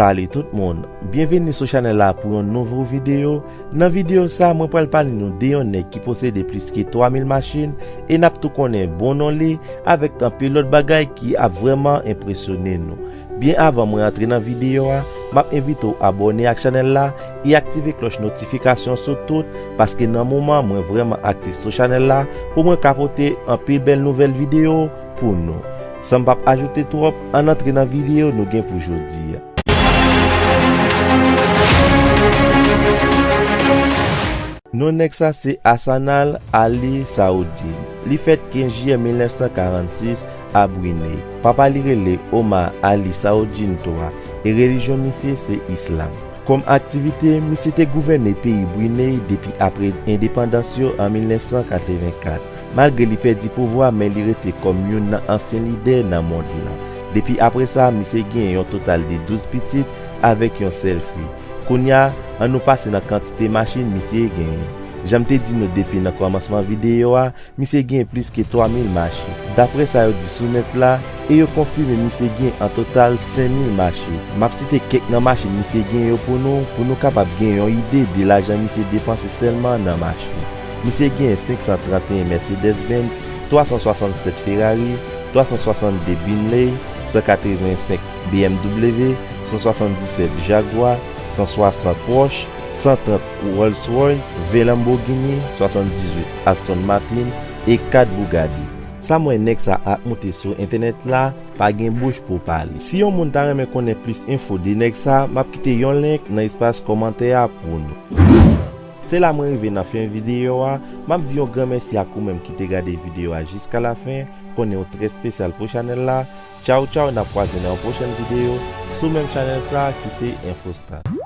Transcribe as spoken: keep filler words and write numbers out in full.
Salut tout moun, byenveni sou chanèl la pou yon nouvo videyo. Nan videyo sa, mwen pral pale nou de yon nèg ki posede plis ke twa mil machin, e n ap tou konnen bon non li, avèk anpil lòt bagay ki ap vrèman enpresyone nou. Byen avan mwen antre nan videyo a, m ap envite w abòne ak chanèl la e aktive klòch notifikasyon sou tout, paske nan moman mwen vrèman aktif sou chanèl la, pou mwen ka pote anpil bèl nouvèl videyo pou nou. San m p ap ajoute twòp, ann antre nan videyo nou gen pou jodi a. Non nèg sa se Hasanal Ali Saoudjin. Li fèt kenz jiyè mil nèf san karannsis a Briney. Papa li rele Omar Ali Saoudjin twa, e relijyon misye se Islam. Kòm aktivite, misye te gouvène peyi Briney depi apre endepandans yo an mil nèf san katrevenkat. Malgre li pèdi pouvwa, men li rete kòm youn nan ansyen lidè nan mond lan. Depi apre sa, misye gen yon total de douz pitit avèk yon sèl fi. Kounye a, ann nou pase nan kantite machin misye genyen. Jan m te di nou depi nan kòmansman videyo a, misye gen plis ke twa mil machin. Daprè sa yo di sou nèt la, e yo konfime misye gen an total senk mil machin. M ap site kèk nan machin misye gen yo pou nou, pou nou kapab gen yon ide de lajan misye depanse sèlman nan machin. Misye gen senk san trannteyen Mercedes-Benz, twa san swasannsèt Ferrari, twa san swasannde Bentley, san katrevensenk B M W, san swasanndisèt Jaguar, san swasant Porsche, san trant Rolls-Royce, ven Lamborghini, swasanndizuit Aston Martin e kat Bugatti. Sa m wè nèg sa ap moute sou entènèt la, pa gen bouch pou pale. Si yon moun ta renmen konnen plis enfo de nèg sa, m ap kite yon link nan espas kòmantè a pou nou. Se la mwen rive nan fen videyo a. M ap di yon gran mèsi ak ou menm ki te gade videyo a jiska la fen. Konnen w trè espesyal pou chanèl la. Tchaw tchaw, n ap kwaze nan yon pwochèn videyo sou menm chanèl sa a ki se Infostat.